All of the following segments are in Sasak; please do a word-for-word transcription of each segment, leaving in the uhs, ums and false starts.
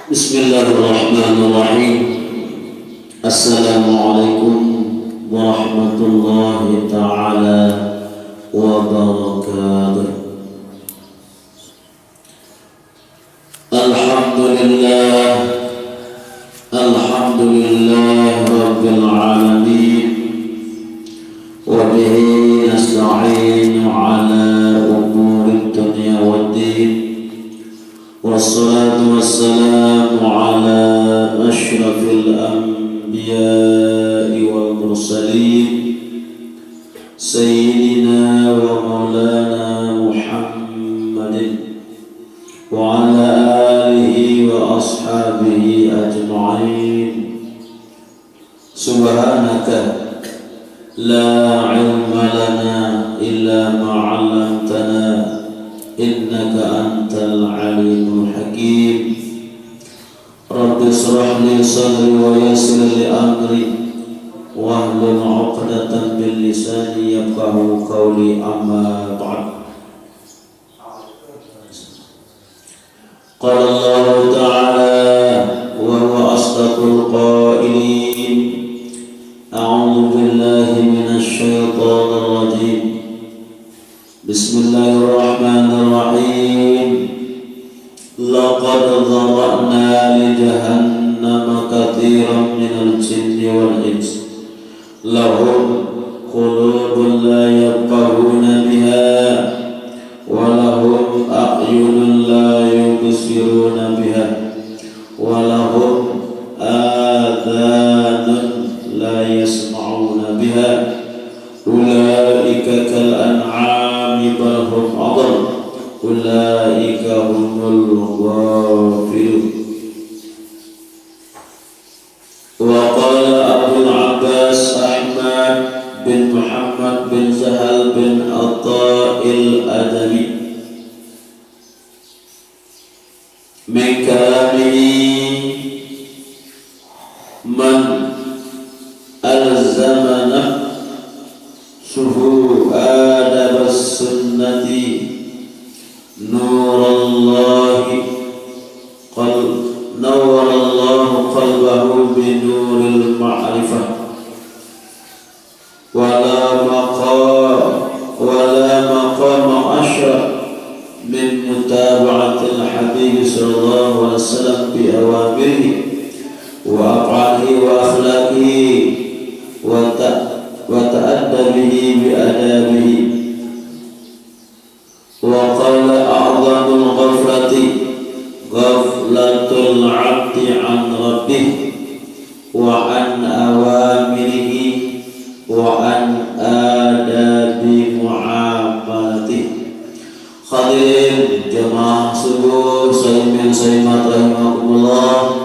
Bismillahirrahmanirrahim. Assalamualaikum warahmatullahi taala wabarakatuh. Alhamdulillah. Alhamdulillah rabbil alamin. Wa bihi nasta'inu ala umurid dunya waddin. Wassalatu wassalamu ala asyrafil anbiya'i wal mursalin, sayyidina wa maulana Muhammadin wa ala alihi wa ashabihi ajma'in. Subhanaka la ilma lana illa ma 'allamtana, innaka antal alimul hakim. Rabbi shrah li sadri wa yassir li amri wahlul 'uqdatam min lisani yafqahu qawli, amma ba'd. Qala Allahu ta'ala wa huwa asdaqul qailin. A'udzu billahi minasy syaithanir rajim. Bismillahirrahmanirrahim. Laqad dzara'na li jahannama katsiran minal jinni wal ins. Lahum qulubun la yafqahuna biha, wa lahum a'yunun la yubsiruna biha, wa lahum adhanun la yasma'una biha. Ulaika kal an'ami bal hum adall. Ulaika humul ghafilun. Wa qala Abul Abbas Ahmad bin Muhammad bin Sahal bin Atha'il Adami, min kalamihi, man alzama nafsuhu adabas sunnati nurallahi qal-, nawwarallahu qalbahu binuril ma'rifah. Wa la maqa-, wa la maqama asyraf min mutaba'atil Habib sallallahu alaihi wasallam bi awamirihi wa af'alihi wa akhlaqihi wa ta-, wa ta'addabihi bi adabihi. Wa qala a'zamul ghaflati ghaflatul abdi an rabbih wa an awamirihi wa an adabi muamalatihi. Hadirin jamaah subuh, saimin saimat rahimakumullah.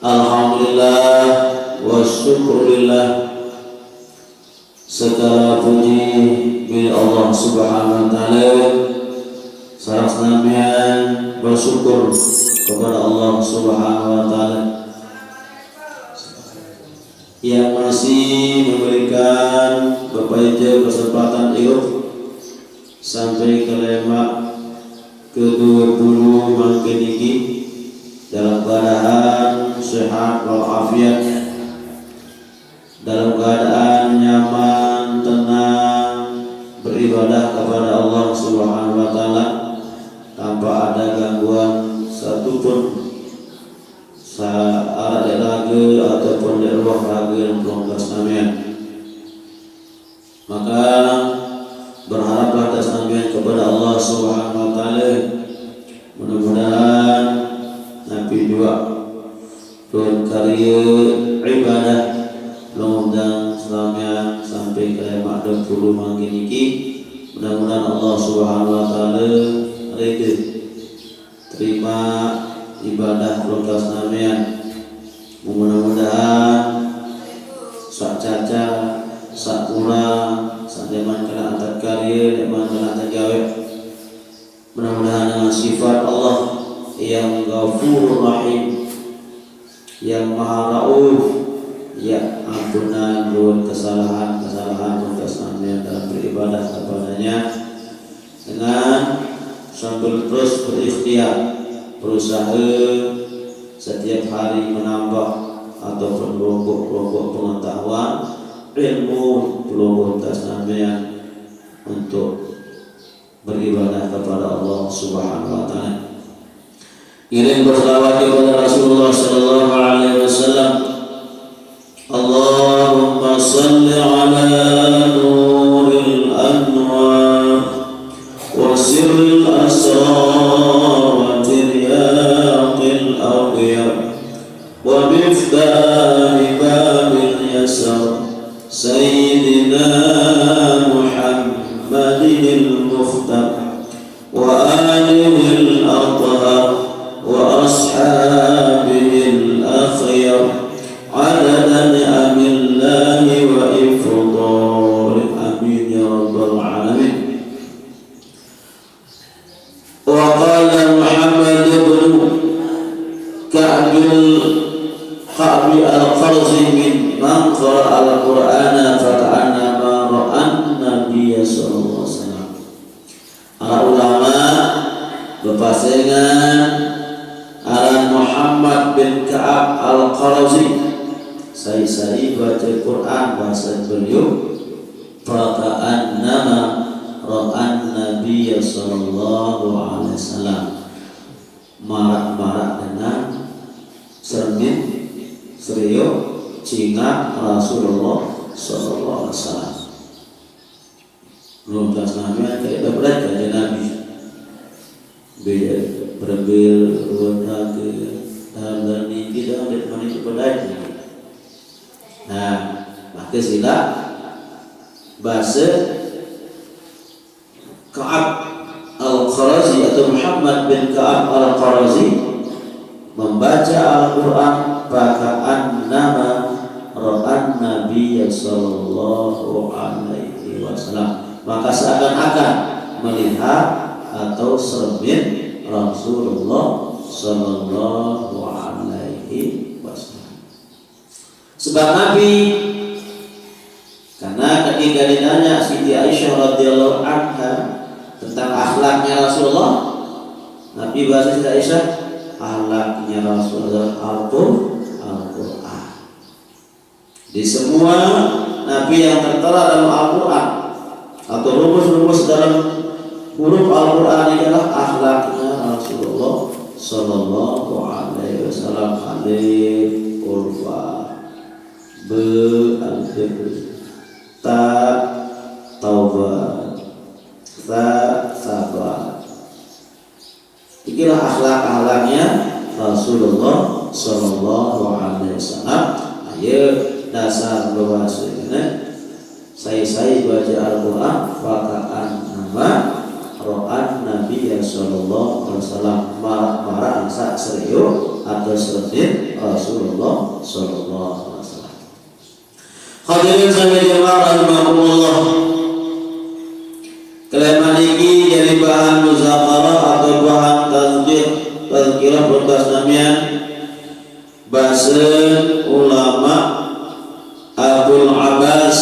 Alhamdulillah wa syukurillah. Segala puji milik Allah Subhanahu wa taala. Sareng senamian bersyukur kepada Allah Subhanahu wa taala yang masih memberikan Bapak Ijo kesempatan idup sampai ke lemak kedua puluh mangkin niki dalam keadaan sehat walafiat, dalam keadaan nyaman, tenang, beribadah kepada Allah Subhanahu wa taala tanpa ada gangguan satupun, sa-, araq leq rage ataupun leq luah rage lempung senamian. Maka berharaplah senamian kepada Allah Subhanahu wa taala. Mudah-mudahan napi juaq lun karye ibadah lun undang senamian sampai ke lemaq due puluh mangkin niki. Mudah-mudahan Allah Subhanahu wa taala rede terima ibadah lun senamian. Mudah-mudahan saq cacat, saq kurang, saq ndeqman kenaq tekarye, ndeqman kenaq tegaweq, mudah-mudahan dengan sifat Allah yang Ghafurur Rahim, yang Maha Rauf, ya ampunan luwih kesalahan-kesalahan lun senamian dalam beribadah kepada-Nya, dengan sambil terus berikhtiar berusaha setiap hari menambah ataupun beromboh-beromboh pengetahuan, ilmu, pelungguh ta sampean untuk beribadah kepada Allah Subhanahu wa Ta'ala. Kirim berselawat kepada Rasulullah sallallahu alaihi wasallam. اللهم صل على نور الأنوار وسر الأسرار وترياق الأغيار ومفتاح باب اليسار سيدنا محمد المختار وآله الأطهار وأصحابه الأخيار عدد نعم الله وإفضاله. آمين يا رب العالمين. وقال محمد بن كعب، كعب القرظي من، من قرأ القرآن فكأنما رأى النبي صلى الله عليه وسلم. Para ulama bepasengan aran Muhammad bin Ka'ab Al-Qarazi, sai-sai baca Quran bahasa beliau, faka'annama ra'an Nabiya sallallahu alaihi wasallam, marak-marak dengan cermin, serio, cingat Rasulullah sallallahu alaihi wasallam. Belum tas Nabi, kayak udah berat aja Nabi. Beda berbil, ruwet raga, dalam dalam mimpi dah ada mana itu berat. Nah, maka sila bahasa Ka'ab Al-Qarazi atau Muhammad bin Ka'ab Al-Qarazi membaca Al-Quran, faka'annama ra'an Nabiya sallallahu alaihi wasallam, maka seakan-akan melihat atau cermin Rasulullah sallallahu alaihi wasallam. Sebab Nabi, karena ketika ditanya Siti Aisyah radhiyallahu anha tentang akhlaknya Rasulullah, Nabi bahasa Siti Aisyah, akhlaknya Rasulullah Al-Qur-, Al-Quran. Di semua Nabi yang tertera dalam Al-Quran atau rumus-rumus dalam huruf Al-Quran ini adalah akhlaknya Rasulullah sallallahu alaihi wasallam. Alif, Urwah, Be, Al-Fitr, Ta, Taubah, Sa, Sabar. Inilah akhlak-akhlaknya Rasulullah sallallahu alaihi wasallam. Ayo dasar bahwasanya sai-sai baca Al-Quran, faka'annama ra'an Nabiya sallallahu alaihi wasallam, marak-marak sak serio atau cermin Rasulullah sallallahu alaihi wasallam. Hadirin sami jamaah rahimakumullah. Kalimat ini jadi bahan muzakarah atau bahan tazkir, tazkirah perkara samian bahasa ulama Abul Abbas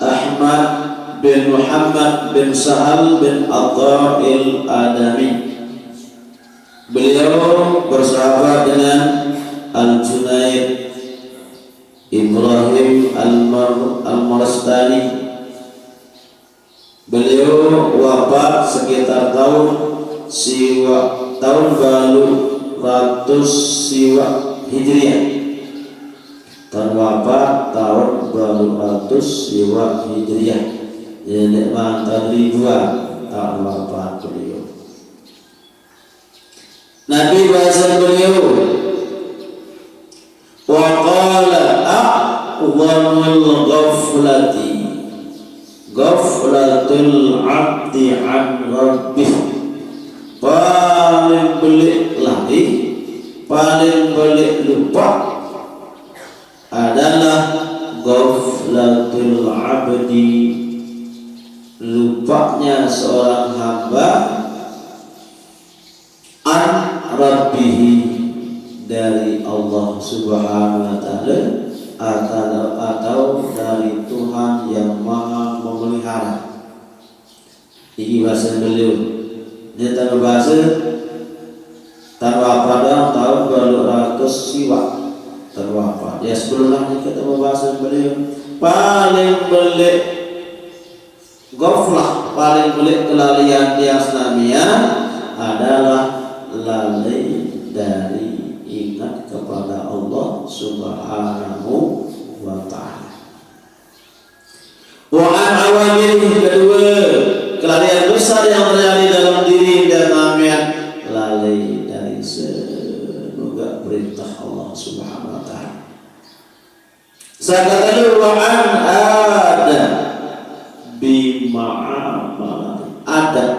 Ahmad bin Muhammad bin Sahal bin Atha'il Adami. Beliau bersahabat dengan Al-Junaid Ibrahim Al-Mar-, Al-Marastani. Beliau wafat sekitar tahun siwa, tahun balu ratus siwa Hijriah. Tahun wafat tahun balu ratus siwa Hijriah. Jadi, mantan ribuan tahun wafat beliau. Nabi bahasa beliau, wa qala a'zamul ghaflati ghaflatul abdi an rabbih. Paling belik lali, paling belik lupa adalah ghaflatul abdi, lupanya seorang hamba an rabbihi, dari Allah Subhanahu wa Ta'ala, atau, atau dari Tuhan yang Maha Memelihara. Ini bahasa beliau. Ini tambah bahasa Tan wafat dong taun baluh ratus siwak. Tan wafat. Ya, sebelum niki kita membahas beliau. Paling belik ghaflah, paling belik kelalian tiang senamian adalah lalai dari ingat kepada Allah Subhanahu wa Ta'ala. Wa an awamirihi, kedua, kelalian besar yang terjadi dalam diri dan namian lalai dari semoga perintah Allah Subhanahu wa Ta'ala. Sakatalu wa an ada bima'amalah, adab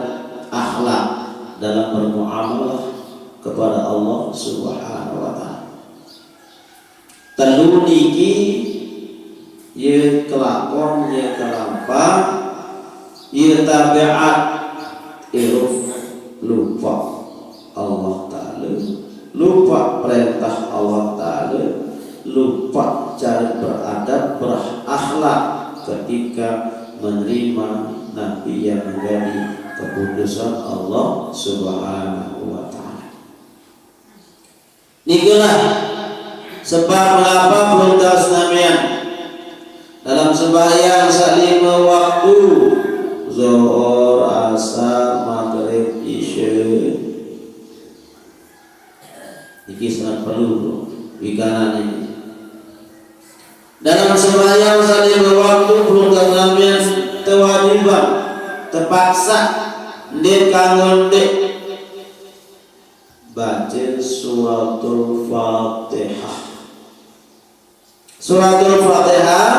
akhlak dalam bermuamalah kepada Allah Subhanahu wa Ta'ala. Telu niki, ye kelakon, ye kelampah, ye tabiat, irup lupa Allah Ta'ala, lupa perintah Allah Ta'ala, lupa cara beradab, berakhlak ketika menerima napi yang menjadi keputusan Allah Subhanahu wa Ta'ala. Nikalah sebab mengapa pelungguh senamian dalam sembahyang salima waktu, Zohor, Asar, Maghrib, Isya, niki sangat perlu, bro, wikanan ini. Dalam sembahyang salima waktu pelungguh senamian kewajiban, terpaksa, ndik kanggo ndik, baca Suratul Fatihah. Suratul Fatihah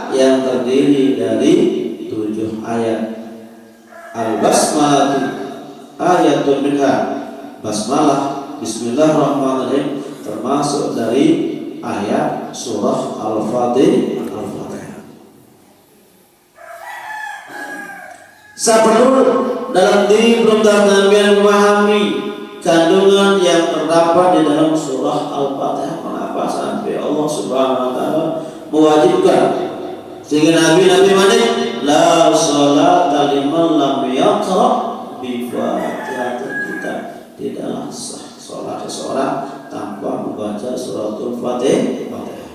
yang terdiri dari tujuh ayat. Al-Basmalah ayatun minha. Basmalah, Bismillahirrahmanirrahim, termasuk dari ayat surah Al-Fatih-, Al-Fatihah. Saperlu dalam diri pelungguh senamian memahami kandungan yang terdapat di dalam surah Al-Fatihah. Mengapa sampai Allah Subhanahu wa Ta'ala mewajibkan? Sehingga Nabi, Nabi manik, "La sholata liman lam yaqra bi Fatihatil Kitab." Tidaklah sah sholat seseorang tanpa membaca suratul Fatih-, Fatihah.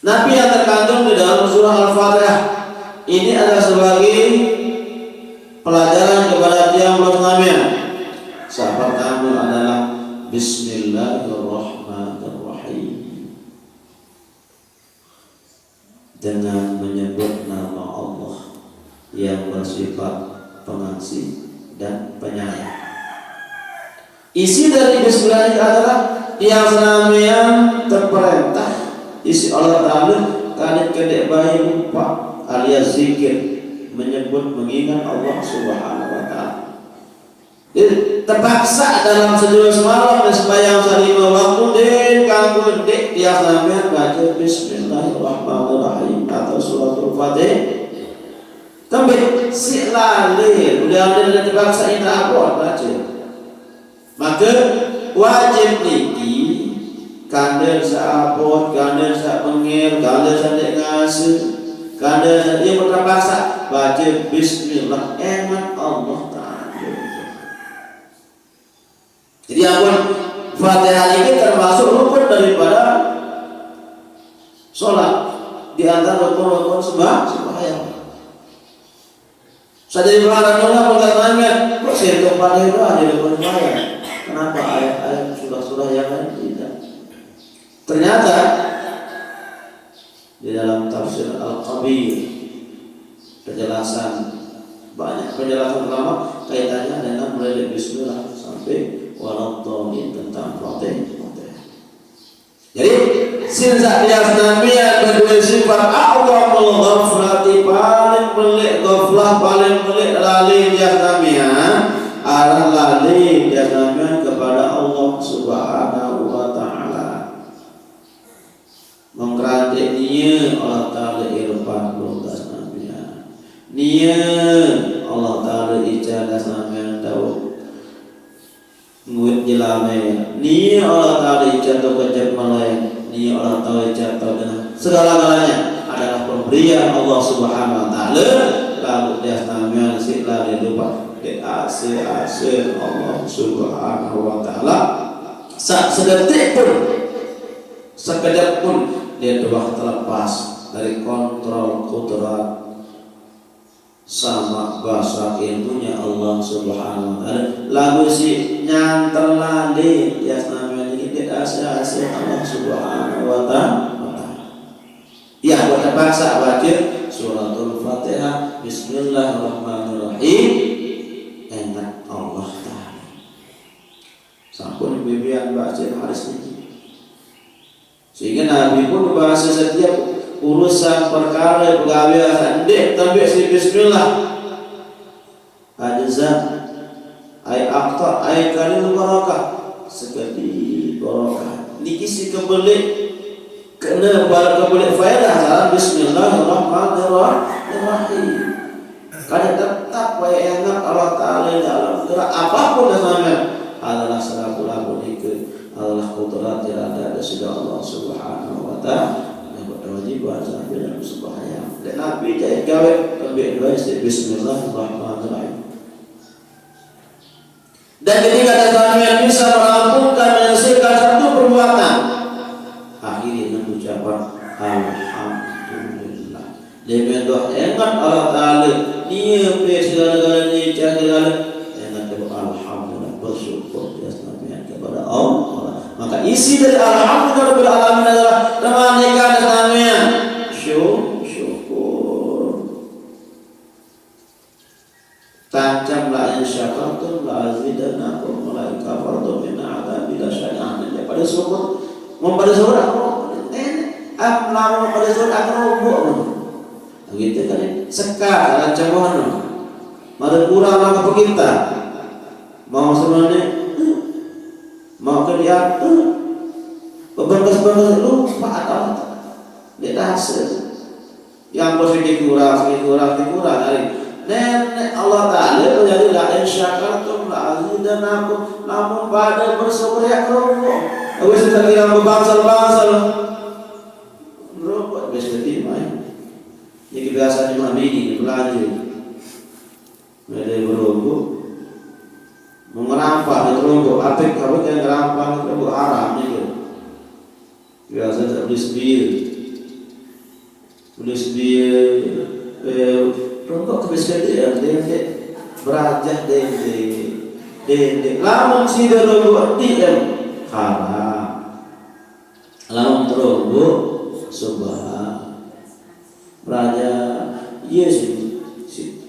Napi yang terkandung di dalam surah Al-Fatihah ini adalah sebagai pelajaran kepada tiang pelungguh senamian. Yang pertama adalah Bismillahirrahmanirrahim. Dengan menyebut nama Allah yang bersifat pengasih dan penyayang. Isi dari bismillah ini adalah tiang senamian terperintah isi Allah Ta'ala, kade kedek bayi lupa alias zikir, menyebut, mengingat Allah Subhanahu wa Ta'ala. Jadi, terpaksa dalam sejero semalam dan sembahyang salima waktu, ndik kanggo ndik tiang senamian baca Bismillahirrahmanirrahim atau Suratul Fatih. Kembe sik lali, udah ada terpaksa indah apa baca. Maka wajib niki, kandel saapot, kandel sabengel, kandel sandek ngase, kandel sa-, yang terpaksa baca Bismillah, ingat Allah Ta'ala. Jadi ampun, Fatihah ini termasuk rukun daripada sholat, di antara rukun-rukun sembah-, sembahyang. Sadaya para nona mengatakan, "Kok sentuh pada itu aja depan saya? Kenapa ayat-ayat surah-surah yang lain tidak?" Ternyata di dalam tafsir Al-Kabir, penjelasan, banyak penjelasan ulama kaitannya dengan mulai dari bismillah sampai waladhdallin tentang Fatihah. Jadi, sing sak tiang senamian beduwe sifat a'zamul ghaflati, paling belik ghaflah, paling belik lali tiang senamian, arah lali tiang senamian kepada Allah Subhanahu wa Ta'ala. Mengkrantik nia Allah Ta'ala irfan belum senamian. Nia Allah Ta'ala ica senamian tahu. Nguit jelame, ni Allah Ta'ala ica to kejep malai, ni Allah Ta'ala ica to dengan segala-galanya adalah pemberian Allah Subhanahu wa Ta'ala. Lalu dia senamian sik lali lupa. Ase-ase Allah Subhanahu wa Ta'ala. Sa-, sedetik pun, sekejap pun dia telah terlepas dari kontrol kudrat sama basa ilmunya Allah Subhanahu wa Ta'ala. Lagu si nyantel lali, ya, namanya ini dia ase-ase Allah Subhanahu wa Ta'ala. Ya, buat terpaksa baca Suratul Fatihah, Bismillahirrahmanirrahim. Ingat Allah Ta'ala. Sampun bibian baca hadis ini. Sehingga Nabi pun bahasa setiap urusan perkara pegawai asa ndeq tembe si bismillah. Ajza, ai aqta, ai kalil barakah. Sekedi barakah. Niki si kebelik, kena pada kebelik faedah dalam Bismillahirrahmanirrahim. Kada tetap wae ingat Allah Ta'ala dalam gerak apapun dasarnya adalah selaku-laku nike adalah kudrat iradah dari Allah Subhanahu wa Ta'ala. Yang berkewajiban sampai dalam sembahyang. Dan Nabi jadi gawe lebih doa Bismillahirrahmanirrahim. Dan ketika ada sampean bisa merampungkan, menyelesaikan satu perbuatan, akhirnya dengan ucapan Alhamdulillah. Dia doa ingat Allah Ta'ala, dia pe segala-galanya, dia segala, ingat doa Alhamdulillah, bersyukur dia sampean kepada Allah. Maka isi dari Alhamdulillah Rabbil Alamin adalah teman nikah sampean. Syukur, syukur. Tancam la in syakartum la azidannakum wa la in kafartum inna adzabi lasyadid. Ah, pada syukur, mau pada syukur aku, eh, am lama pada syukur aku rombok. Begitu kan, sekar tancam mana? Mari kurang maka kita mau semuanya, mau kerja, bengkes-bengkes lupa atau tidak hasil. Yang sedikit kurang, sedikit kurang, sedikit kurang. Hari nenek Allah Ta'ala menjadi la in syakartum la azidannakum. Namun pada bersyukur ya kerupuk. Aku sudah kira bangsal-bangsal. Merokok biasa di main. Ini kebiasaan cuma bini belanja. Ada berokok. Mau ngerampas itu kerupuk. Apik, apik yang ngerampas itu kerupuk haram itu. Biasa tak beli sebir. Beli sebir, eh, rokok ke biskuit dia, dia, dia. Berajah dia, dia. Dia, dia. Lamun sida rokok dia, haram. Lamun terobok, subah. Berajah, iya sih, sih.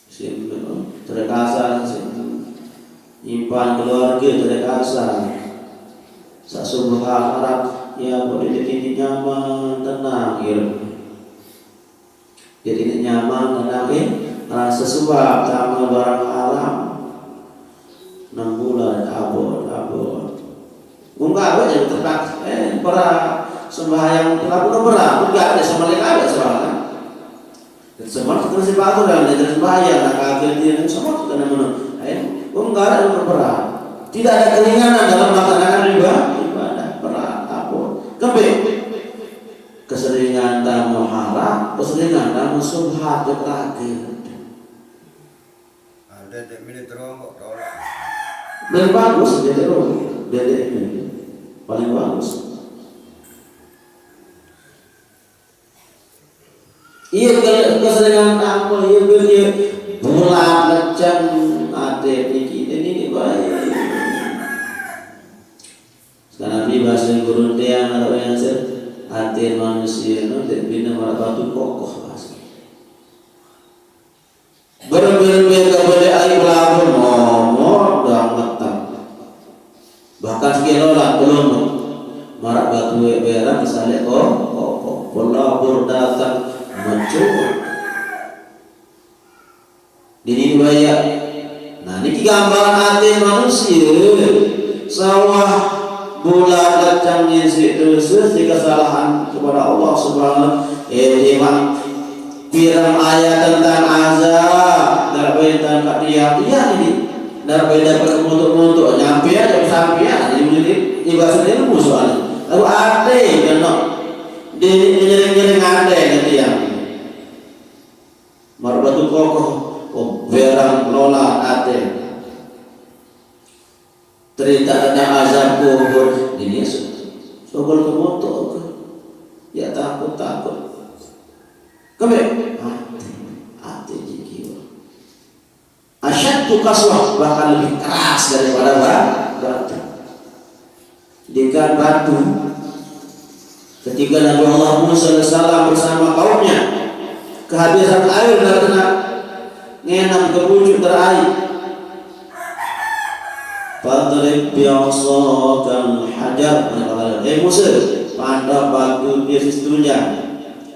Sing, terkasar, sing nyimpan keluarga terkasar. Sak subuh harap, ya, boleh jadi nyaman, tenang, ya. Jadi nyaman, tenang, eh, rasa suap sama barang haram. Enam bulan, abot, abot. Enggak, abot jadi terpaksa. Eh, berat. Sembahyang, kenapa berat? Enggak, ada sama lain, ada soalnya. Semua kita masih patuh dalam jalan bahaya, nah, kafir dia, semua kita nama. Ayo, gua enggak ada yang berat. Tidak ada keringanan dalam melaksanakan ibadah, ibadah berat apa? Kembe. Keseringan tamu haram, keseringan tamu subhat, terakhir. Ada tak minit terongkok, tolak. Dan bagus dia terus, dia ini paling bagus. Iya, ke-, keseringan apa? Iya, bener, iya. Bulat, leceng, ate niki, ini, ini baik. Sekarang ini bahasa guru tiang atau yang se-, ate manusia, no, dia bina malah batu kokoh bahasa. Berembe-rembe kepada air pelabuhan, momor, dan metang. Bahkan sekilo lah belum. Marak batu berang salek kok, kok, kok. Pelabur datang, mencur. Dini baya. Nah, ini gambaran hati manusia. Sawah bulat kacang ngisi dosa, si kesalahan kepada Allah Subhanahu. Eh, memang pirang ayat tentang azab, darah tentang katiak, iya ini. Darah dapat untuk-untuk, nyampe aja sampai ya, ini menjadi ibarat ilmu soalnya. Lalu ada yang kena. Dia nyering-nyering ada yang ketiak. Marwatu kokoh, Oh, berang lola ate. Cerita tentang azab kubur ini su-, sugul kemoto ke. Ya takut-takut. Kebe, ate, ate jikiwa. Asyaddu qaswah, bahkan lebih keras daripada ba-, batu. Dikan batu. Ketika Nabi Allah Musa alaihissalam bersama kaumnya kehabisan air, dan kena ngenam ke pucuk terair. Fadrib bi'asakal hajar. Eh Musa, pantok batu dia situnjang.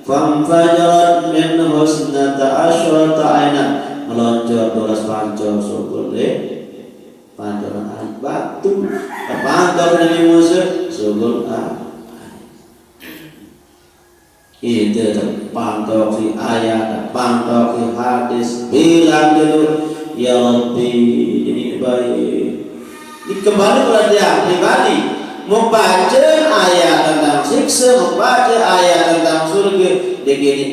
Fanfajarat min husnata asyrata ainan. Meluncur dua belas panco sugul deh. Panco air batu. Pantok Nabi Musa sugul air. Itu terpantok di ayat, terpantok di hadis. Bilang dulu, ya Rabbi, ini baik. Ini kembali kepada dia pribadi. Membaca ayat tentang siksa, membaca ayat tentang surga, dia gini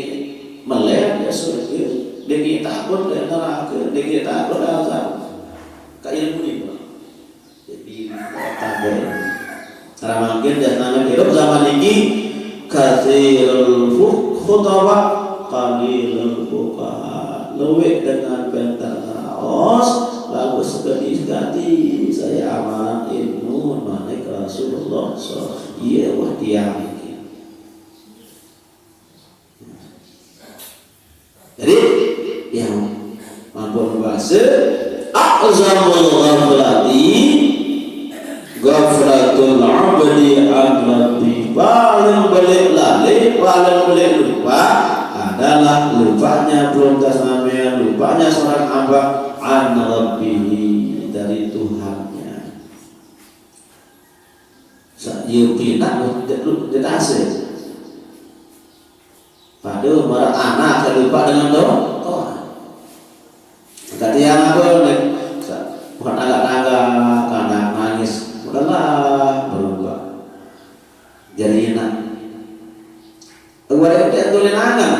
melihat dia surga, dia gini takut dia neraka, dia gini takut dia azab. Ka ilmu ni, Pak. Jadi, tak ada. Cara mangkin dia tangan hidup zaman ini, kathirul fu-, khutaba, qalilul fuqaha. Luwih dengan bentar raos, lalu sekali-sekali saya amalan ilmu manik Rasulullah. So, iya wah dia mungkin. Jadi, yang mampu membahasa, a'zamul ghaflati ghaflatul abdi an rabbi. Paling belik lalai, paling belik lupa adalah lupanya peruntas namanya, lupanya seorang hamba an rabbihi, dari Tuhannya. Sa-, ya pinak, dia, dia tak asal. Padu maraq anak saq lupa dengan do-, doa. Angkat tiang apa ni? Sa-, bukan agak-agak, anak nangis. Udahlah, berubah. Jadi enak. Udah dia tulen angan.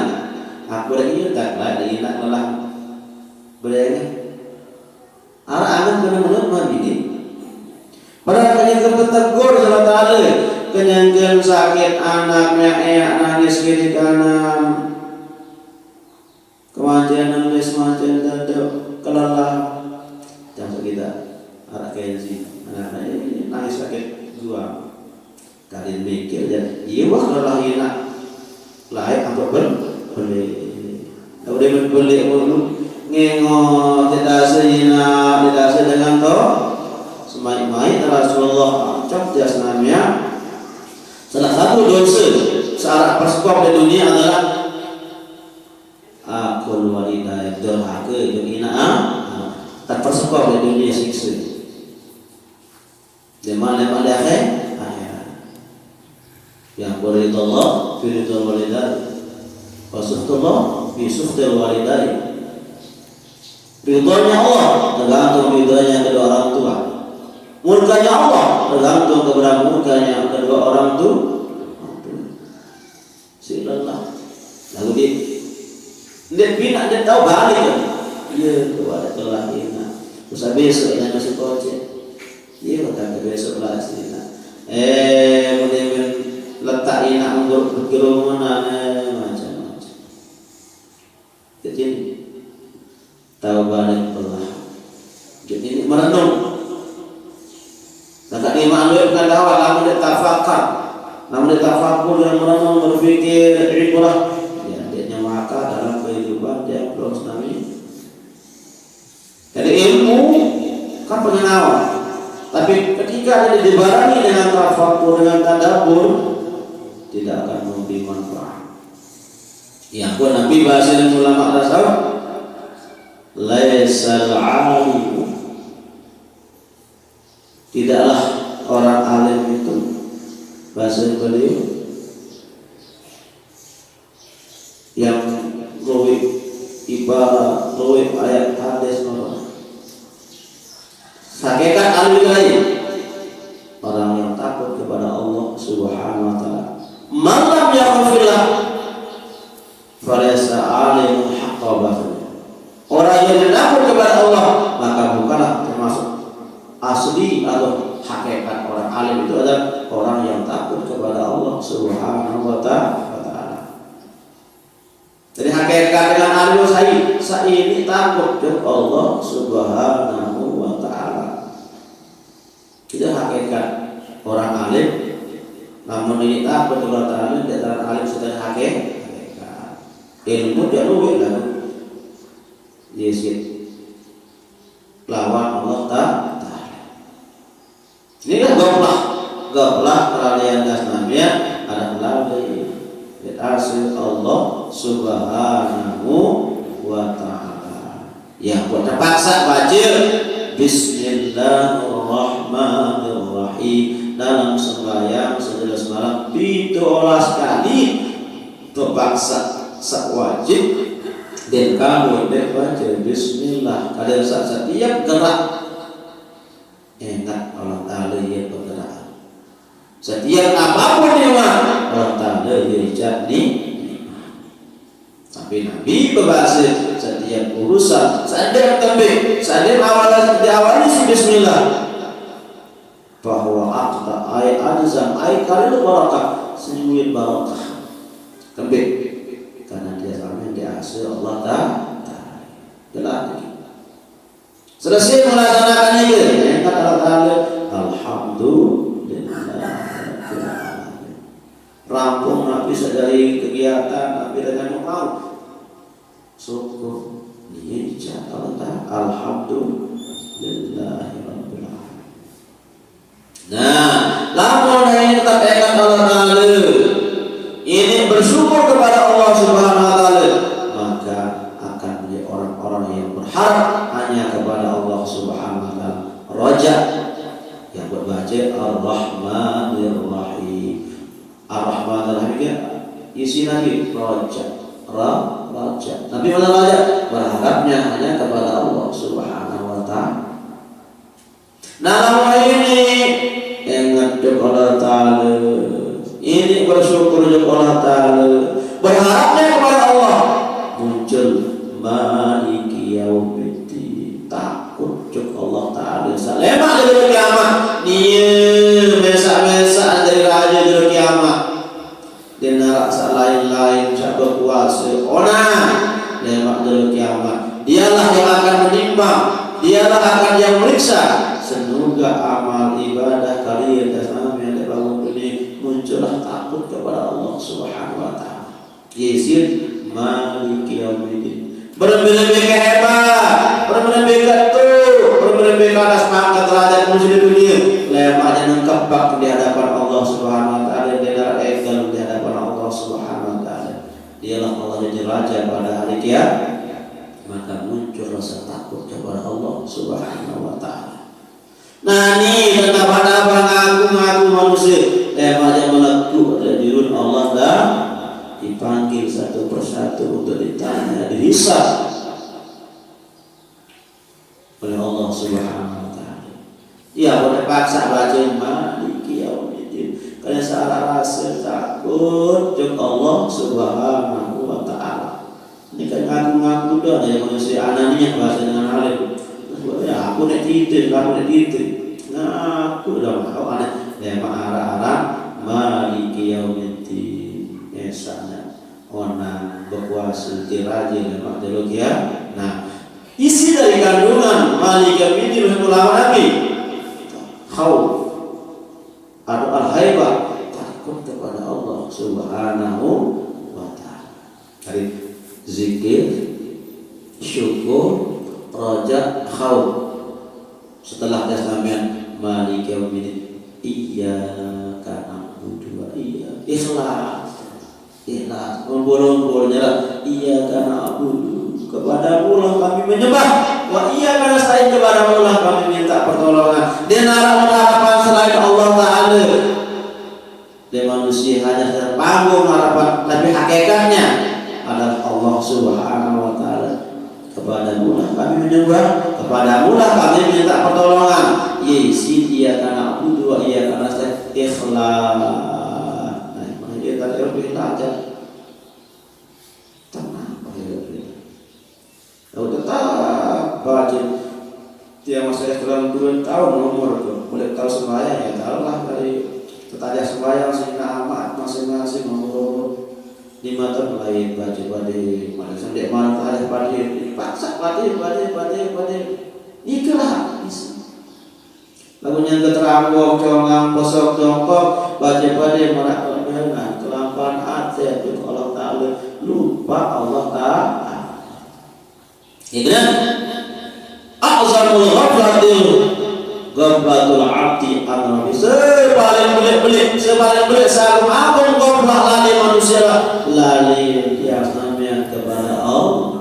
Aku lagi tak lain lagi enak malah. Boleh. Araq angen bener-bener mah bini. Padahal kenyang ke betegur Allah Taala, kenyang ke sakit anak, nyak-nyak nangis kiri kanan. Kemancian nulis, kemancian dada, kelelah. Jangan kita araq gengsi. Anak-anak ini nangis sakit dua. Kadin mikir, ya, iya wah lelah inaq. Laeq ampoq bel-, beleq. Laguq demen beleq mulu, ngengot, ndeq dase inaq, ndeq dase dengan to-, semaiq-maiq Rasulullah, ancok jas namiaq. Salah satu dose saq araq persekop leq dunie adalah aqul walidain, durhake jok inaq, ah, ah, tepersekop leq dunie sikse. Leman-leman di akhirat. Akhirat. Yang ridallah fi ridal walidain. Wa sukhtullah fi sukhtil walidain. Ridhonya Allah tergantung ridhonya kedua orang tua. Murkanya Allah tergantung kepada murkanya kedua orang tu-, orang tua. Siq lelah. Laguq ndeq, ndeq pinaq, ndeq tao bale. Ie, ke wah leq telah inaq. Terus besok nyan masih kocek. Ie, kata besok lah inaq. Eh, mending letak inaq nganggo kerumunan, eh, macam-macam. Jadi, tao balik pelah. Jadi, ini merenung. Nah, tadi maklum pengetahuan, lamun dia tafakar, lamun dia tafakur dan merenung, berpikir, ibrah, ya, dia nyamaka dalam kehidupan dia belum tsunami. Jadi, ilmu kan pengenalan. Tapi ketika dia dibarengi dengan tafakur, dengan tadabbur, tidak akan memberi manfaat. Ya, pun Nabi bahasa ulama tasawuf, "Laisal alimu," tidaklah orang alim itu, bahasa beliau, yang luwih ibarat, luwih ayat hadis, Bapak. Hakikat ahli lain, orang yang takut kepada Allah Subhanahu wa Ta'ala. Man lam yakhafillah, falaysa alimun haqqa bahri. Orang yang Jok Allah Subhanahu wa Ta'ala. Itu hakikat orang alim. Namun ini tak betul alim, di antara alim sudah hakikat. Ilmu dia luwih lah. Yesit. Lawan Allah Ta-, Ta'ala. Inilah gaplah. Gaplah peralihan das namian adalah lalai. Di ase Allah Subhanahu wa Ta'ala. Ya, buat terpaksa baca Bismillahirrahmanirrahim dalam sembahyang sejelas malam pitu olas kali. Terpaksa, sak wajib. Dan kamu dek baca Bismillah. Kada sa-, setiap gerak ingat Allah Ta'ala ia bergerak. Setiap apapun yang Allah Ta'ala ia ijab ni. Tapi Nabi berbahasa setiap urusan, setiap tembik, setiap awal diawali si Bismillah. Bahwa akta ai ajzam ai kalil barakah, senyumin barakah. Tembik. Karena dia sama yang diasuh Allah Ta'ala. Jelas lagi. Selesai melaksanakan itu, yang kata Allah Ta'ala, Alhamdulillah. Rampung Nabi sadari kegiatan, Nabi dengan mau. Syukur. Ini insya Allah Ta'ala. Alhamdulillahirabbil alamin. Nah, lamun ini tetap ingat Allah Ta'ala, ini bersyukur kepada Allah Subhanahu wa Ta'ala, maka akan menjadi orang-orang yang berharap hanya kepada Allah Subhanahu wa Ta'ala. Roja yang buat baca Ar-Rahmanir Rahim. Ar-Rahmanir Rahim ya, isi lagi roja, ra, roja. Tapi mana roja? Berharapnya hanya kepada Allah Subhanahu wa Ta'ala. Nah, lamun ini ingat jok Allah Ta'ala, ini bersyukur jok Allah Ta'ala, berharapnya kepada Allah, muncul Maliki Yaumiddin, takut jok Allah Ta'ala. Salemak jero kiamat, nie mesak-mesak jadi raja jero kiamat. Dia narak sak lain-lain, sak berkuasa. Ona, lemak jero kiamat. Dialah yang akan menimbang. Dialah akan yang meriksa. Semoga amal ibadah kalian dan amal yang dibangun ini muncullah takut kepada Allah Subhanahu wa Ta'ala. Yesin Maliki Yaumiddin. Berlebih-lebih ke hebat, berlebih-lebih ke tu, berlebih-lebih ke atas pangkat derajat manusia di dunia. Lemaknya nengkepak di hadapan Allah Subhanahu wa Ta'ala, dia darah egal di hadapan Allah Subhanahu wa Ta'ala. Dialah Allah jadi raja pada hari kiamat. Maka muncul rasa takut kepada Allah Subhanahu wa Ta'ala. Nah, ni, tentang apa ngaku-ngaku manusia, lemaknya meletup ada jurun Allah dah dipanggil satu persatu untuk ditanya, dihisab oleh Allah Subhanahu wa Ta'ala. Ya, boleh paksa baca Maliki Yaumiddin. Karena salah rasa takut jok Allah Subhanahu wa Ta'ala. Ini kan ngaku-ngaku dah, ada yang manusia ananiah bahasa dengan alim. Terus buat, ya, aku nak tidur, aku nak tidur. Ngaku dah, mau anak. Ya, mak arah-arah Maliki Yaumiddin. Esana. Ona berkuasa, diraja, lemak jero kiamat. Nah, isi dari kandungan Maliki Yaumiddin menurut ulama Nabi, khauf atau al-haibah, takut kepada Allah Subhanahu wa Ta'ala. Dari zikir, syukur, raja, khauf. Setelah dia sampean Maliki Yaumiddin, iyyaka na'budu wa iyyaka, ikhlas. Ikhlas, ngumpul-ngumpul nyerah. Iyyaka na'budu, kepadamu lah kami menyembah. Wa iyyaka nasta'in, kepadamu lah kami minta pertolongan. Dia narak harapan selain Allah Ta'ala. Dia manusia hanya terpanggung harapan, tapi hakikatnya adalah Allah Subhanahu wa Ta'ala. Kepadamulah kami menyembah, kepadamulah kami minta pertolongan. Yesin iyyaka na'budu wa iyyaka nasta'in, ikhlas. Nah, dia tadi lebih tajam. Tenang, Pak, ya, ya. Lalu tetap baca. Tiang masa kurang dua tahun umur tu, mulai tahu sembahyang, ya tahu lah dari tetajah sembahyang sehingga amat masing-masing umur. Di mata lain baca pada, mana sampai mana tarik pada, dipaksa pada, pada, pada, pada. Itulah. Lamun nyang keterambok, congang, posok, jongkok, baca pada, marak dengan kelampahan ate, itu Allah Ta'ala, lupa Allah Ta'ala. Gitu kan? A'zamul ghaflatil ghaflatul abdi an rabbi. Sepaling belik-belik, sepaling belik, seagung-agung ghaflah lali manusia lali tiasna kepada Allah.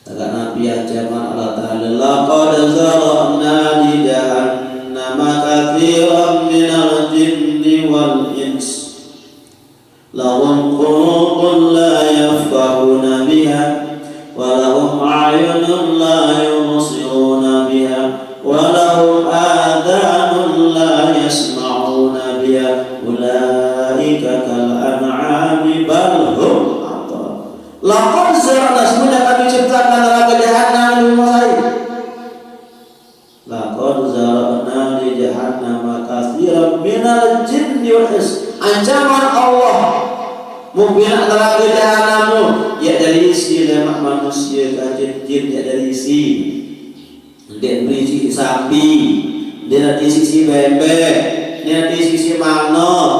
Tagak napi ancaman Allah Ta'ala, "Laqad zara'na li jahannama katsiran minal jinni wal ins. Lahum qulubun la yafqahuna biha, wa lahum a'yunun la yubsiruna biha, wa lahum adhanun la yasma'una biha, ulaika kal an'ami bal hum adhal." Laqad zara'na, sesungguhnya kami ciptakan neraka jahanam, menguasai. Laqad zara'na li jahannama katsiran minal jinni wal ins. Ancaman Allah, mun pinaq nerake jahanam, ya dari isi lemaq manusie kance jin, ya dari isi. Ndeq berisi sapi, ndeq berisi bembeq, ndeq berisi manuk.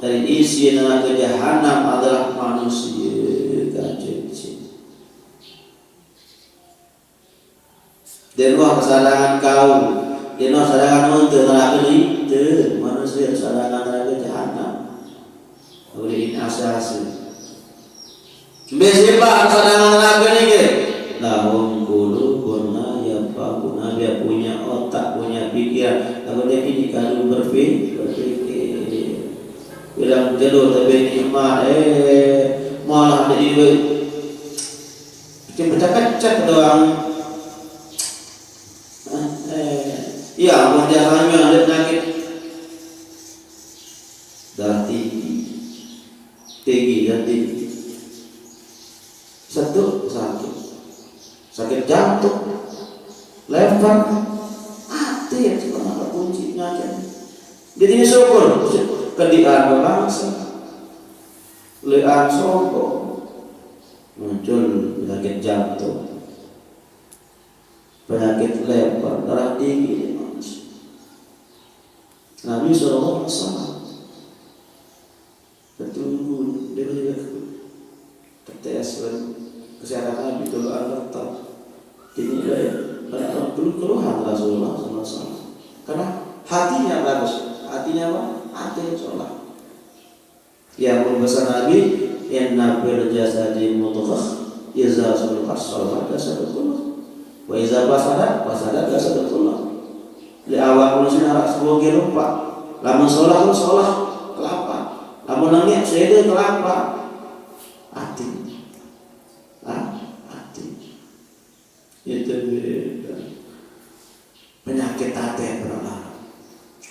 Dari isi nerake jahanam adalah manusie kance jin. Ndeq uwah kesadangan kaum, ndeq uwah kesadangan onte nerake nike, manusie kesadangan nerake jahanam. Uleq ini ase-ase. Mbe sibak kesadangan nerake nike? Lahum qulubun la yafqahuna biha, punya otak, punya pikiran, laguq ndeq ini kadu berpi-, berpikir. Bilang jelo tebeng nikmat, eh, malah ndeq idup. Bikin pecah-pecah doang. Eh, iya, mun jahanam ada penyakit darah tinggi, tinggi darah tinggi, setuk sakit, sakit jantung, lever, ati yang suka makan kunci penyakit. Jadi ini syukur, kedian bebangsa, lean sombong, muncul penyakit jantung, penyakit lever, darah tinggi, Nabi sallallahu alaihi wasallam. Tentu dia juga tetes kesehatan Nabi dulu antar. Jadi dia belum keluhan Rasulullah sallallahu alaihi wasallam. Karena hatinya bagus, hatinya apa? Hati sholat. Yang pesan Nabi, "Inna fil jasadi mudghah, iza saluhat saluhal jasadu kulluh, wa iza fasadat fasadal jasadu kulluh." Leq awak manusie araq sepuluh rupa. Lamun solah, solah kelapa. Lamun nengek, sede kelapa. Ati. Ah, ati. Itu beda. Penyakit ate pernah.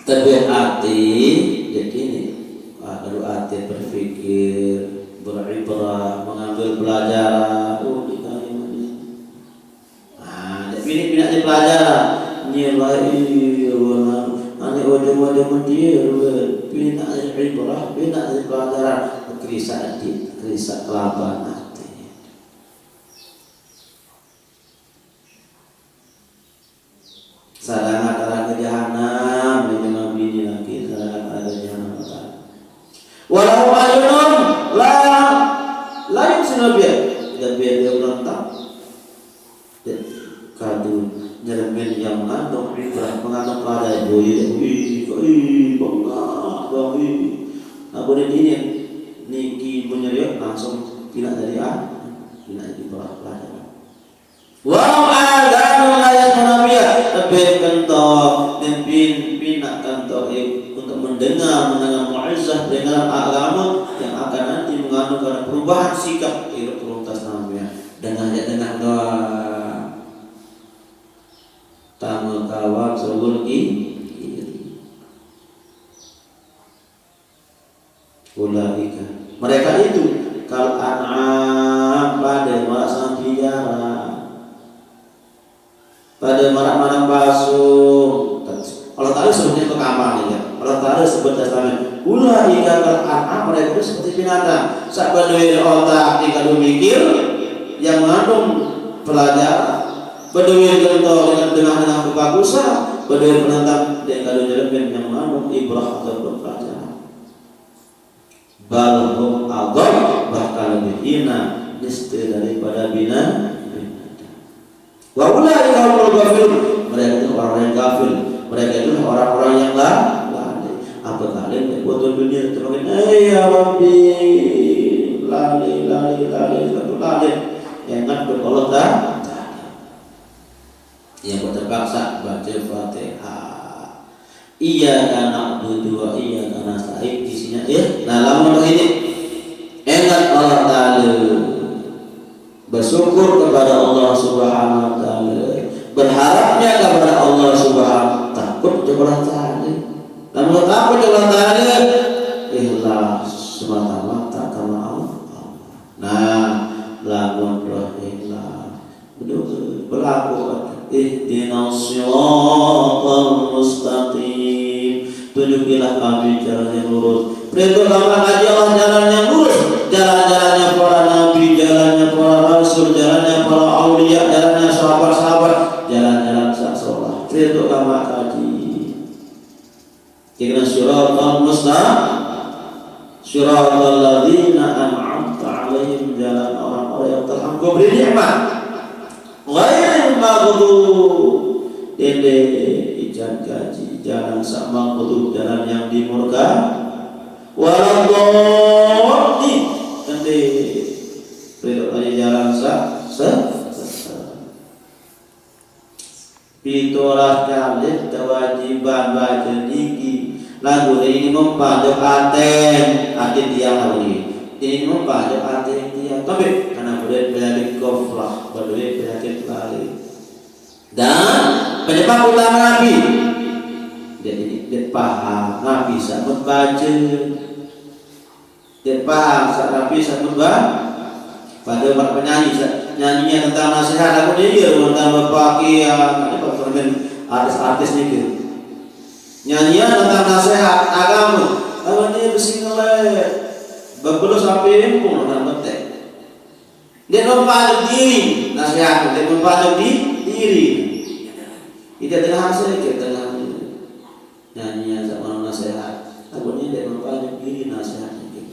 Tapi ati, jadi ini, ah, kalau ate berpikir, beribrah, mengambil pelajaran, oh, kita ini. Ah, jadi ini pindah di pelajaran. Nilai, iya, benar. Ane ujung-ujung dia, pindah di ibrah, pindah di pelajaran. Kerisa di, kerisa kelapa nanti. Sadangan nerake jahanam, ini mah bini laki, sadangan nerake jahanam. Walahum ayunun la, la yubsiruna biha. Dan biar dia menonton. Dan kadu nyeremin yang mengandung ibrah, mengandung pelajaran. Boy, wih, kok, ih, bengak, bang, ih. Nah, boleh ini, niki menyeriok langsung pindah dari ah, pindah dari pelajaran. Wa adhanun la yasma'una biha, tebeng kentok, nempin pinaq kentok, eh, untuk mendengar, mendengar mauizah, peringatan agama yang akan nanti mengandung pada perubahan sikap, eh, prioritas namanya. Dengar ya dengar doang. Tame kawan seulun ki-, kiri. Ulaika. Mereka itu kal an'am, pade maraq serigala. Pade maraq maneng basung. Allah Ta'ala sebutnya ke kamar nih, ya. Allah Ta'ala sebut testament. Ulaika kal an'am, mereka itu seperti binatang. Sak bedoe otak, tinggal mikir, yang mengandung pelajaran. Bedoe gentong dengan tengah-tengah kebagusan, bedoe penentang, tinggal cermin yang mengandung ibrah ataupun pelajaran. Bal hum adhal, bahkan lebih hina, nista daripada bina-, binatang. Wa ulaika humul ghafilun. Mereka itu orang yang gafil. Mereka itu orang-orang yang la-, lalai. Apa kali dia buat dunia itu makin, "Eh, ya Rabbi, lalai, lalai, lalai, satu lalai." Ingat ke Allah Ta'ala. Yang buat terpaksa baca Fatihah. Iyyaka na'budu wa iyyaka nasta'in, isinya, ya. Nah, lamun ini, ingat Allah Ta'ala, bersyukur kepada Allah Subhanahu wa Ta'ala, berharapnya kepada Allah Subhanahu, takut kepada Allah Ta'ala. Lamun takut kepada Allah Ta'ala, ikhlas semata-mata karena Allah. Nah, lamun doa ikhlas, betul, berlaku, ihdinas siratal mustaqim. Tunjukilah kami jalan yang lurus. Petunjuk kami, kaji Allah, jalan yang lurus. Jalan-jalannya para nabi, jalannya para rasul, jalannya para aulia, jalannya sahabat-sahabat, jalan-jalan sak saleh. Petunjuk kami, kaji. Ihdinas siratal mustaqim. Siratal ladzina an'amta 'alaihim, jalan orang-orang yang telah Engkau beri nikmat. Ghairil maghdub, dende ijan kaji jalan sak maghdub, jalan yang dimurka. Waladdallin, dende ridho kaji jalan sak se-, sesat. Pitulas kali kewajiban baca niki. Lagu ini mempajak aten, aten tiang lagu ini. Ini mempajak aten tiang. Tapi karena boleh penyakit goflah, boleh penyakit lali. Dan penyebab utama Nabi. Jadi, dia paham. Nabi bisa membaca. Dia paham, sak rapi, sak khutbah. Pada umat penyanyi, sa-, nyanyinya tentang nasihat, aku dia iya, tentang berpakaian, ada kok cermin artis-artis nih gitu. Nyanyian tentang nasihat agama. Lawan dia besi ngelek. Berbelus sampai empung, orang betek. Dia memperhajat diri, nasihat, dia memperhajat di-, diri. Tidak tengah hasil, dia tengah nyanyian sama nasihat. Takutnya dia memperhajat diri nasihatnya gitu.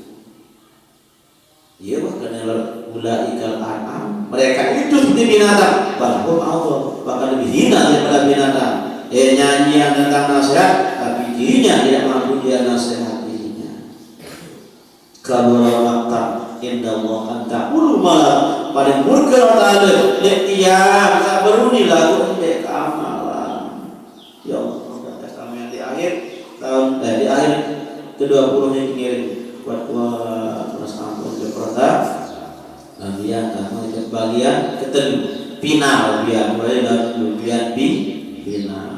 Iya, wah, karena ulaikal an'am, mereka itu seperti binatang. Bahkan Allah, bahkan lebih hina daripada binatang. Eh, nyanyian tentang nasihat, tapi dirinya tidak mampu dia nasihati dirinya. Kabura maqtan inda Allah an taqulu ma la, paling murka Allah Ta'ala, dek tiang tak beruni lagu dek keamalan. Ya Allah, maka kami yang di akhir tahun, eh, di akhir kedua puluh ini ngiring kuat kuat, terus ampun, berkata. Nah, dia kamu itu bagian ketelu, final, dia mulai dari bagian pi-, final.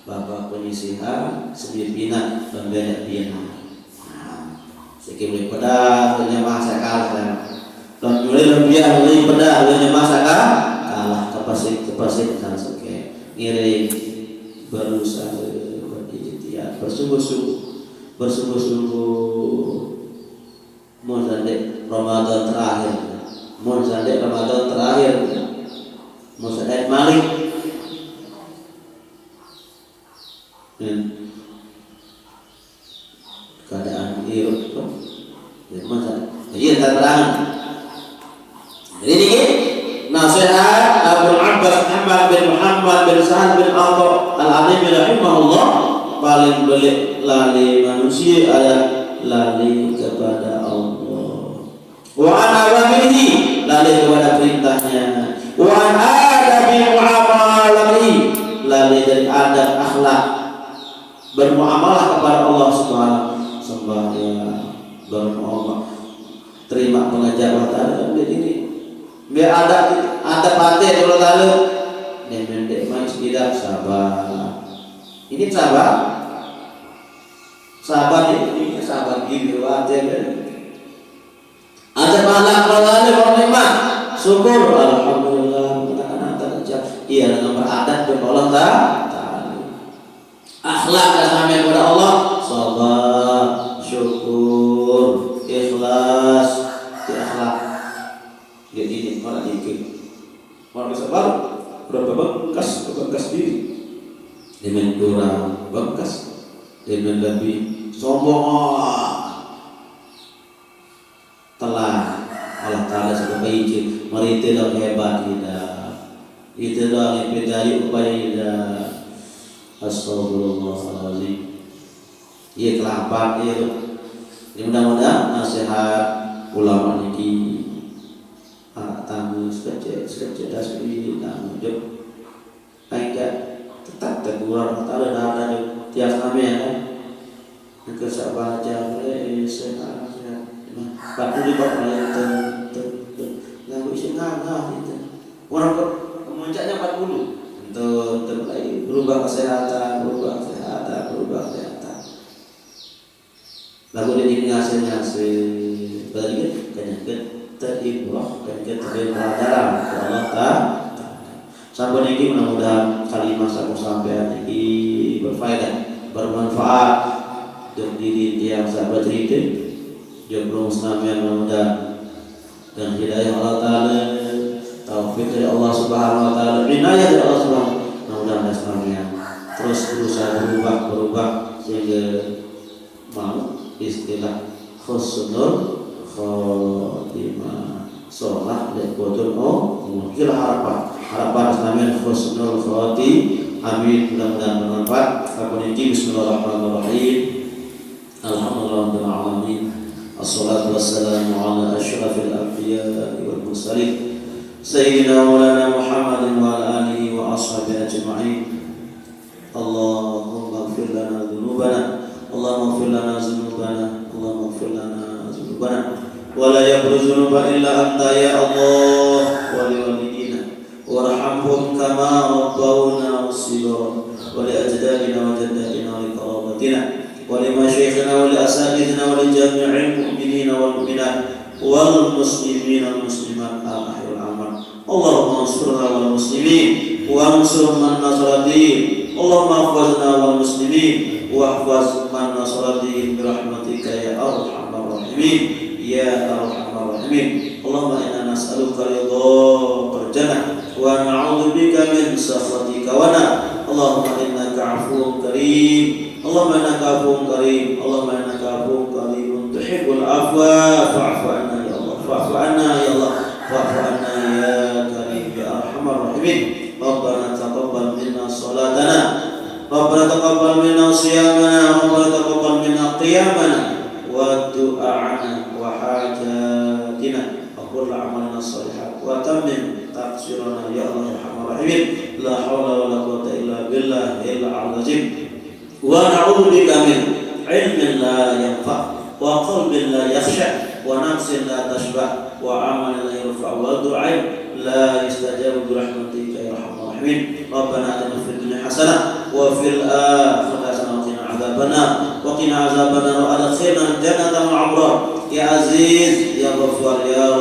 Bapak penyisihan, semifinal, pembanyak final. Nah, siki mulai pedah, punya masa kalah, kan. Lawan mulai lebih, mulai pedah, punya masa kalah. Kalah, kepasik, kepasik, dan suke. Ngiring, berusaha, berikhtiar, bersungguh-sungguh, bersungguh-sungguh. Mau sampai Ramadan terakhir, mau sampai Ramadan terakhir, mau sampai malik. Ya. Keadaan hirup, ya, masa? Iya, tak terang. Jadi ini nasihat Abu Abbas Muhammad bin Muhammad bin Sahal bin Atta Al-Animi rahimahullah, paling belik lali manusia adalah lali kepada Allah. Wa an awamirihi, lali kepada perintahnya. Wa an adabi muamalatihi, lali dari adab akhlak bermuamalah kepada Allah Subhanahu. Sembahyang, bermuamalah, terima pengajian Allah Ta'ala, kan dia ini. Biar ada, ada paten Allah Ta'ala. Dia mendek main sekitar sabar. Ini sabar. Sabar ini, ini sabar gini, wajar, kan? Ada malam, kalau ada orang nikmat, syukur, alhamdulillah, mengatakan ada kerja. Iya, dengan beradab kepada Allah Ta-, Ta'ala. Akhlak dan sampai kepada Allah, sabar. Orang sabar, berapa bengkas, bengkas diri. Dengan kurang bengkas, dengan lebih sombong. Telah Allah Ta'ala sudah baik, mereka dah hebat, tidak. Itu dah lebih dari upaya, tidak. Astagfirullahaladzim. Iya, kelapak, iya. Jadi, mudah-mudahan nasihat ulama niki, ah, tamu sekecil, sekecil tasbih, tamu jok. Ayo, tetap teguran, tak ada nada jok. Tiap kami ya, kan? Yang kerja baca, eh, sehat, sehat. Nah, empat puluh lima menit, ten, ten, ten. Lagu isi nganga, gitu. Orang ke, puncaknya empat puluh. Ten, ten, lagi berubah kesehatan, berubah kesehatan, berubah kesehatan. Lagu ini ngasih-ngasih, berarti kan kenyakit teribrah, kenyakit teribrah dalam ke Allah Ta'ala. Sampun niki, mudah-mudahan kalimah sampun sampean niki berfaedah, bermanfaat untuk diri tiang sahabat cerita. Jomblo senamian, mudah-mudahan dengan hidayah Allah Ta'ala, taufik dari Allah Subhanahu wa Ta'ala, inayah dari Allah Subhanahu wa Ta'ala, mudah-mudahan senamian terus berusaha berubah, berubah sehingga mau istilah husnul khotimah. Sholat lek boten, oh, mungkin harapan. Harapan senamian husnul khotimah. Amin. Mudah-mudahan bermanfaat. Apa niki, bismillahirrahmanirrahim. Alhamdulillahirabbil alamin. Assalatu wassalamu ala asyrafil anbiya'i wal mursalin. Sayyidina wa maulana Muhammadin wa ala alihi wa ashabihi ajma'in. Allahumma ighfir lana dzunubana. Allahumma ighfir lana dzunubana. Allahumma ighfir lana dzunubana. Wa la yaghfiru dzunuba illa anta ya Allah. Wa liwalidina warhamhum kama rabbawna shighara. Wa li ajdadina wa jaddatina wa li qarabatina wa li masyayikhina wa li asatidzina wa li jami'il mu'minina wal mu'minat wal muslimina wal muslimat al ahya wal amwat. Allahumma ansurna wal muslimin, wa ansur man nasara din. Allahumma ihfazna wal muslimin, wa ihfaz man nasara din bi rahmatika ya arhamar rahimin, ya arhamar rahimin. Allahumma inna nas'aluka ridhaka wal jannah, wa na'udzubika min sakhatika wan nar. Allahumma innaka afuwun karim. Allahumma innaka afuwun karim. Allahumma innaka afuwun karim. Tuhibbul afwa fa'fu anna ya Allah. Fa'fu anna ya Allah. Fa'fu anna ya karim ya arhamar rahimin. Rabbana taqabbal minna salatana. Rabbana taqabbal minna siyamana. Rabbana taqabbal minna qiyamana wa du'a'ana wa hajatina wa kulla amalina shaliha. Wa tammim taqsirana ya Allah ya arhamar rahimin. La haula wa la quwwata illa billahil azim. Wa na'udzubika min ilmin la yanfa, wa qalbin la yakhsha, wa nafsin la tashba, wa amalin la yurfa, wa du'ain la yustajabu bi rahmatika ya arhamar rahimin. Rabbana atina fid dunya hasanah wa fil akhirati hasanah wa qina adzabannar. Wa qina adzabannar wa adkhilnal jannata ma'al abrar. Ya Aziz, ya Ghaffar, ya